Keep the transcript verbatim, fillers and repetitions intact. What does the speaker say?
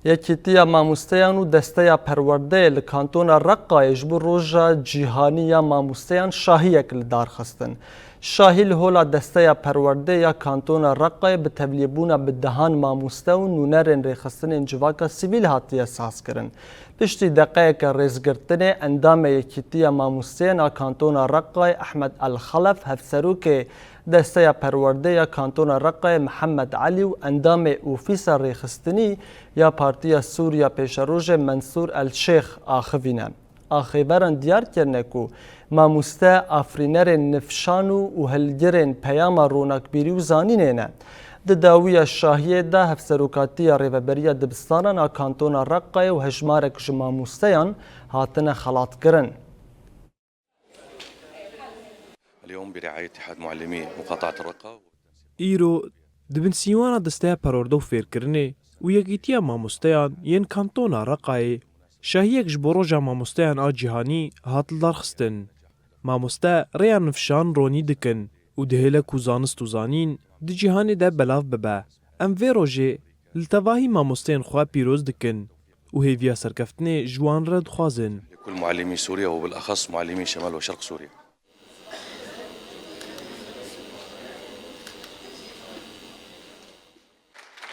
Yekîtiya Mamosteyan û Desteya Perwerdeyê li Kantona Reqayê ji bo Roja Cîhanî ya Mamosteyan şahiyek li dar xistin. Şahî li hola Desteya Perwerdeyê ya Kantona Reqayê bi tevlîbûna bi dehan mamoste û nûnerên rêxistinên civaka sivîl hatiye sazkirin. Piştî deqeyeke rêzgirtinê, endamê Yekîtiya Mamosteyan a Kantona Reqayê Ehmed El Xelef, Hevserokê Desteya Perwerdê ya Kantona Reqayê Mihemed Elî û endamê Ofîsa Rêxistinî ya Partiya Sûriya Pêşerojê Mensûr El Şêx axivîne. Axêveran diyar kirine ku mamoste afirînerên nifşan û û hilgirên peyama ronakbîrî û zanînê ne. Di dawiya şahiyê de hevserokatiya rêveberiya dibistanan a Kantona Reqayê û hejmarek ji mamosteyan hatine xelatkirin. اليوم برعاية اتحاد معلمي مقاطعة الرقة. Îro di bin sîwana Desteya Perwerde û Fêrkirinê û Yekîtiya Mamosteyan yên Kantona Reqayê şahiyek ji bo Roja Mamosteyan a Cîhanî hat lidarxistin. Mamoste rêya nifşan ronî dikin û dihêle ku zanist û zanîn di cîhanê de belav bibe. Em vê rojê li tevahî mamosteyên xwe pîroz dikin û hêviya serkeftinê ji wan re dixwazin. لكل معلمي سوريا وبالأخص معلمي شمال وشرق سوريا.